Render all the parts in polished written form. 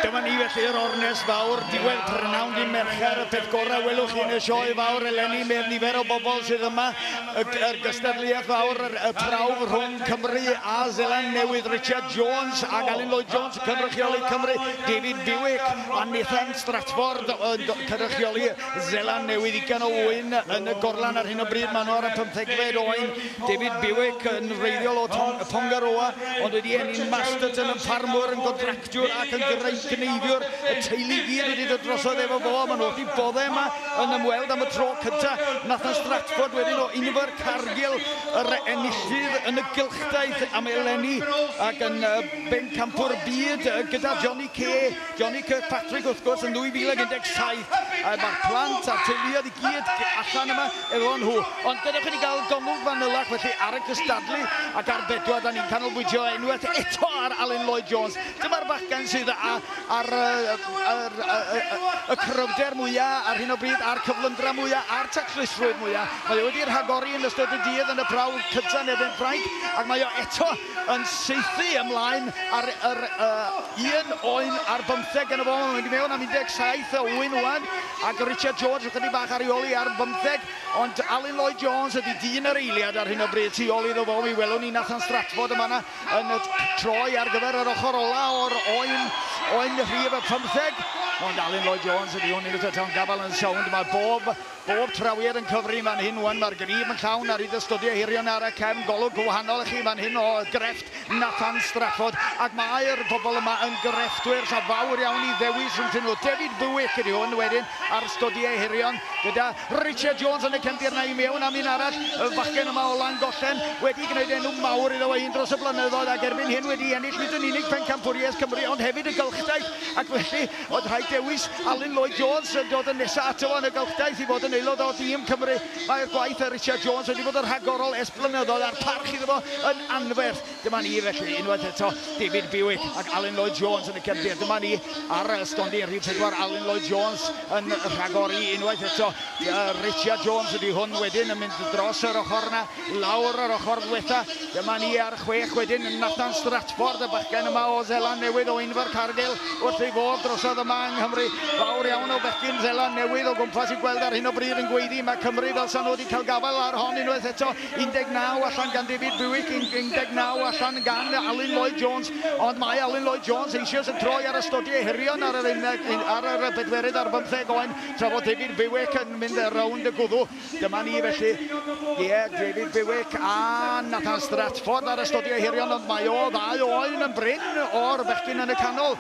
Dyma ni felly yr ornest fawr, diwedd prynhawn dydd Mercher, y peth gorau welwch chi yn y sioe fawr eleni, medd nifer o bobl sydd yma, y, yr gystadleuaeth fawr, y, y prawf rhwng Cymru a Seland Newydd, Richard Jones ac Alun Lloyd Jones yn cynrychioli Cymru, David Bewick a Nathan Stratford yn cynrychioli Seland Newydd, 20 o ŵyn yn y gorlan ar hyn o bryd, maen nhw ar y pymthegfed oen. David Bewick yn wreiddiol o Pongaroa, ond wedi eni'n Masterton, yn ffarmwr, yn gontractiwr ac yn gneiddiwr. Y teulu i gyd wedi dod drosodd efo fo, maen nhw wrth eu boddau yma yn ymweld am y tro cyntaf. Nathan Stratford wedyn o Invercargill, yr enillydd yn y gylchdaith am eleni ac yn bencampwr byd gyda Johnny Kay, Johnny Kirkpatrick wrth gwrs yn 2017. Mae'r plant a'r teuluoedd i gyd allan yma efo nhw. Ond gadewch i ni gael golwg fanylach felly ar y cystadlu ac ar bedwar. Da ni'n canolbwyntio unwaith eto ar Alun Lloyd Jones. Dyma'r bachgen sydd ar y cryfder mwyaf ar hyn o bryd, a'r cyflymdra mwyaf, a'r taclusrwydd mwyaf. Mae o wedi rhagori yn ystod y dydd yn y prawf cyntaf yn erbyn Ffrainc, ac mae o eto yn saethu ymlaen ar yr un oen ar bymtheg yn y fo. Mae'n mynd i mewn am 17 o ŵyn ŵan, ac Richard George ychydig bach ar ei ôl i ar bymtheg, ond Alun Lloyd Jones ydy dyn yr eiliad ar hyn o bryd tu ôl iddo fo. Mi welwn ni Nathan Stratford yn fanna yn troi ar gyfer yr ochr ola o'r oen, oen rhif y pymtheg, ond Alun Lloyd Jones ydy hwn unwaith eto'n gafael yn sownd. Mae bob Bob trawiad yn cyfri fan hyn wan, mae'r grib yn llawn ar hyd y stydiau hirion ar y cefn, golwg gwahanol i chi fan hyn o grefft Nathan Stratford, ac mae'r bobl yma yn grefftwyr, so fawr iawn i ddewis rhwngthyn nhw. David Bewick ydy hwn wedyn ar stydiau hirion, gyda Richard Jones yn y cefndir na i mewn am un arall, y fachgen yma o Langollen, wedi gwneud enw mawr iddo ei hun dros y blynyddoedd, ac erbyn hyn wedi ennill nid yn unig Pencampwriaeth Cymru, ond hefyd y Gylchdaith, ac felly Oedd rhaid dewis Alun Lloyd Jones yn dod yn nesaf ato fo yn y gylchdaith i fod yn aelod o dîm Cymru. Mae'r gwaith ar Richard Jones wedi bod yn rhagorol ers blynyddoedd a'r parch iddo fo yn anferth. Dyma ni felly unwaith eto David Bewick ac Alun Lloyd Jones yn y cefndir. Dyma ni ar y stondin rhif 4 Alun Lloyd Jones yn rhagori unwaith eto. Richard Jones ydy hwn wedyn yn mynd dros yr ochr yna, lawr yr ochr ddwetha. Dyma ni ar chwech wedyn, Nathan Stratford, y bachgen yma o Zeland Newydd o Invercargill, wrth ei fodd drosodd yma yng Nghymru. Fawr iawn o bechgyn Zeland Newydd o gwmpas i gweld ar hyn o bryd yn gweiddi. Mae Cymru fel sa nhw wedi cael gafael ar hon unwaith eto. 19 allan gan David Bewick, 19 allan gan Alun Lloyd Jones, ond mae Alun Lloyd Jones eisoes yn troi ar y stodiau hirion ar yr, ar yr bedwerydd ar bymtheg oen. Tra fod David Bewick yn mynd rownd y gwddw. Dyma ni felly. Ie, yeah, David Bewick a Nathan Stratford ar y stodiau hirion, ond mae o ddau oen yn brin o'r bechgyn yn y canol.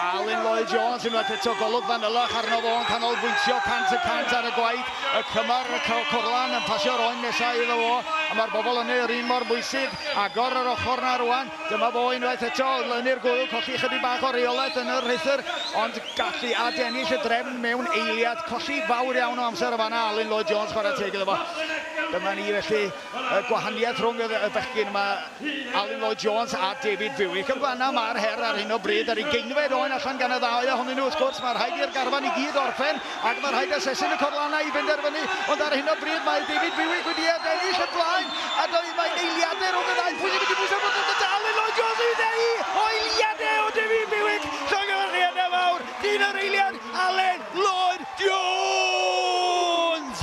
Alun Lloyd Jones unwaith eto golwg fanylach arno fo yn canolbwyntio 100% ar y gwaith. Y cymar, y corlan yn pasio'r oen nesaf iddo fo, a mae'r bobl yn yr un mor bwysig. Agor yr ochr na rwan. Dyma fo unwaith eto, lynu'r gwddw, colli chydig bach o reolaeth yn y rhuthr, ond gallu adennill y drefn mewn eiliad. Colli fawr iawn o amser y fanna, Alun Lloyd Jones, chwarae teg iddo fo. Dyma ni felly, y gwahaniaeth rhwng y bechgyn yma, Alun Lloyd Jones a David Bewick. Yn fanna mae'r her ar hyn o bryd, yr ugeinfed oen allan gan y ddau ohonyn nhw, wrth gwrs, mae rhaid i'r garfan i gyd orffen, ac mae rhaid asesu'n y corlannau i benderfynu, ond ar hyn o bryd mae David Bewick wedi adennill y blaen, a doedd mae'n eiliadau rhwng y ddau. Pwy sy'n mynd i bwyso bod yn dal yn Lloyd Jones i ddeu o eiliadau o David Bewick. Llongyfarchiadau mawr, dyn yr eiliad, Alun Lloyd Jones!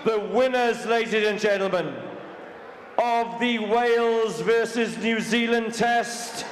The winners, ladies and gentlemen, of the Wales versus New Zealand test.